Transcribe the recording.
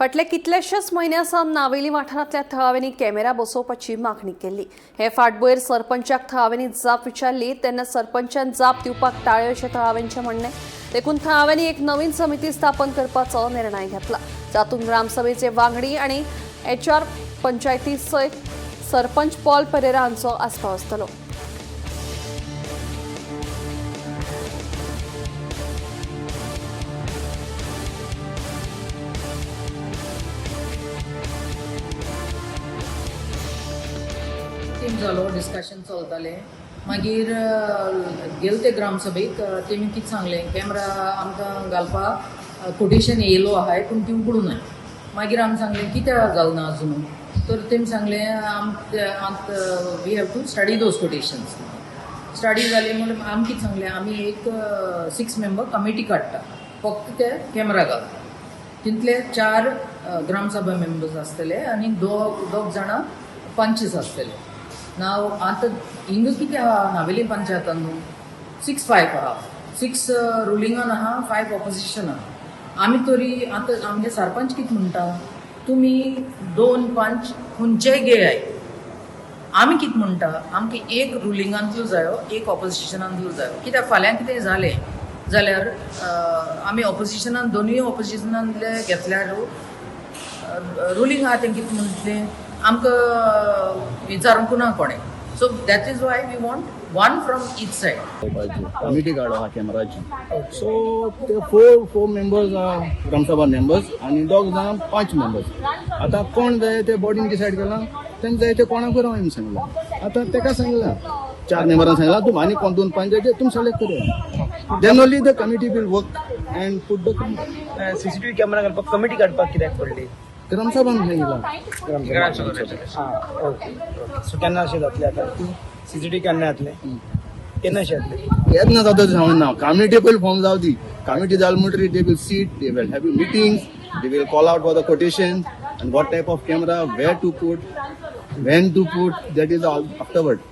फाटले कितलेशेच म्हयने सावन नावेली वाठारांतल्या थळाव्यांनी कॅमेरा बसोवपाची मागणी केल्ली. हे फाटभुंयेर सरपंचाक थळाव्यांनी जाप विचारली तेन्ना सरपंचान जाप दिवपाक टाळ्यो अशें थळाव्यांचें म्हणणें. देखून थळाव्यांनी एक नवीन समिती स्थापन करपाचो निर्णय घेतला, जातूंत ग्रामसभेचे वांगडी आनी एचआर पंचायती सयत सरपंच पॉल परेरा हांचो आस्पाव आसतलो. टीम जालो, डिस्कशन चलतालें. मागीर गेले ते ग्रामसभेक. तेमी कितें सांगलें, कॅमरा आमकां घालपाक कोटेशन येयलो आहाय, पूण ती उगडूं नाय. मागीर आमी सांगलें, कित्याक घालना अजून? तर तेमी सांगलें, आम we have to study those quotations. Study जाली म्हणून आमी कितें सांगलें, आमी एक सिक्स मेंबर कमिटी काडटा, फक्त ते कॅमरा घालता. तितले चार ग्रामसभा मेंबर्स आसतले आनी दोग जाणां पंचीस आसतले. नाव आतां हिंगा कितें आहा, नावेली पंचायतान न्हू 6-5 आहा. सिक्स रुलिंगान आहा, फायव ऑपोजिशन आहा. आमी तरी आतां आमगे सरपंच कितें म्हणटा, तुमी दोन पंच खंयचेय घेयाय. आमी कितें म्हणटा, आमकां एक रुलिंगांतलो जायो, एक ऑपोजिशनांतलो जायो. कित्याक फाल्यां कितें जालें जाल्यार आमी ऑपोजिशनान, दोनूय ऑपोजिशनांतले घेतल्यार रुलींग आहा तें कितें म्हणटलें, आमकां विचारूंक ना कोणें. So that is why we want one from each side. Committee काडो हा कॅमेराची. सो ते फोर मेंबर्स आहा ग्रामसभा मेंबर्स आनी दोग जाणां पांच मेंबर्स. आतां कोण जाय ते बॉडीन डिसायड केलां, तेंकां जाय ते कोणाकूय राव म्हणून सांगलां. आतां तेका सांगलां, चार मेंबरांक सांगलां, तुम आनी कोण दोन पंच जाय तुम सिलेक्ट करूया. Then only the committee will work and put the CCTV camera घालपाक कमिटी काडपाक कित्याक पडली? ग्रामसभान सांगितलं. आं, ओके ओके. सो केन्ना अशें जातलें आतां? सीसीटीव्ही केन्ना जातलें? केन्ना अशें जातलें? केन्ना जाता तें सांगून ना. कमिटी पयलीं फॉर्म जावं दी. कमिटी जाली म्हणटकीर they will sit, they will have meetings, they will call out for the quotation and what type of camera, where to put, when to put, that is all afterward.